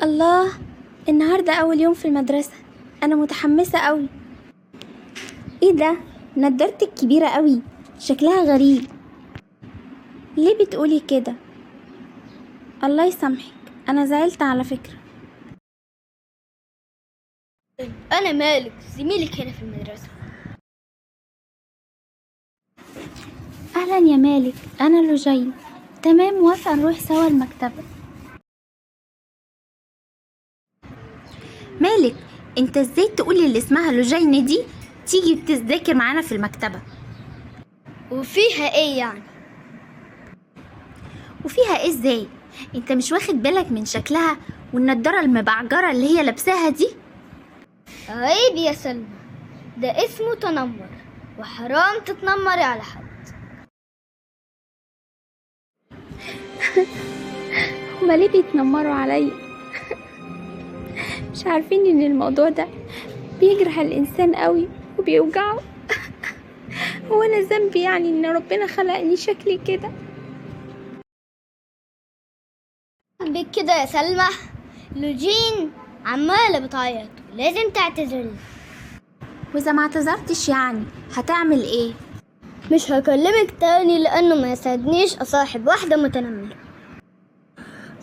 الله، النهاردة أول يوم في المدرسة، أنا متحمسة أوي. إيه ده؟ نضارتك كبيرة أوي، شكلها غريب. ليه بتقولي كده؟ الله يسامحك، أنا زعلت على فكرة. أنا مالك زميلك هنا في المدرسة. أهلا يا مالك، أنا لوجين. تمام، موافقة نروح سوا المكتبة. مالك، انت ازاي تقول اللي اسمها لوجين دي تيجي بتذاكر معانا في المكتبة؟ وفيها ايه يعني؟ وفيها ايه ازاي؟ انت مش واخد بالك من شكلها والنضارة المبعجرة اللي هي لابساها دي؟ عيب يا سلمى، ده اسمه تنمر، وحرام تتنمري على حد. هما ليه بيتنمروا عليا؟ مش عارفين ان الموضوع ده بيجرح الانسان قوي وبيوجعه. هو انا ذنبي يعني ان ربنا خلقني شكلي كده؟ بك كده يا سلمى، لوجين عمالة بتعيط، لازم تعتذري. واذا ما اعتذرتش يعني هتعمل ايه؟ مش هكلمك تاني لانه ما يسعدنيش اصاحب واحدة متنمرة.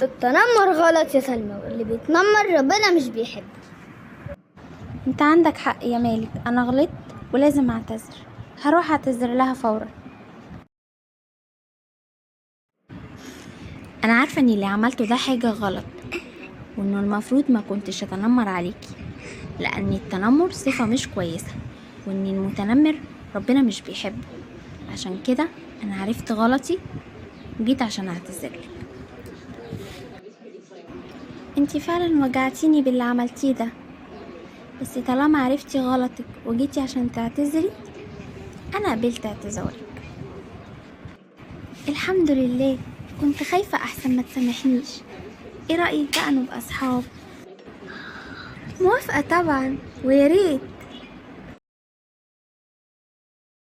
التنمر غلط يا سلمى، واللي بيتنمر ربنا مش بيحبه. انت عندك حق يا مالك، انا غلطت ولازم اعتذر. هروح اعتذر لها فورا. انا عارفة ان اللي عملته ده حاجة غلط، وانه المفروض ما كنتش اتنمر عليكي، لان التنمر صفة مش كويسة، وان المتنمر ربنا مش بيحبه. عشان كده انا عرفت غلطي وجيت عشان اعتذرلك. انتي فعلا وجعتيني باللي عملتيه ده، بس طالما عرفتي غلطك وجيتي عشان تعتذري انا قبلت اعتذارك. الحمد لله، كنت خايفة احسن ما تسامحنيش. ايه رأيك بقى نبقى اصحاب؟ موافقة طبعا، ويا ريت.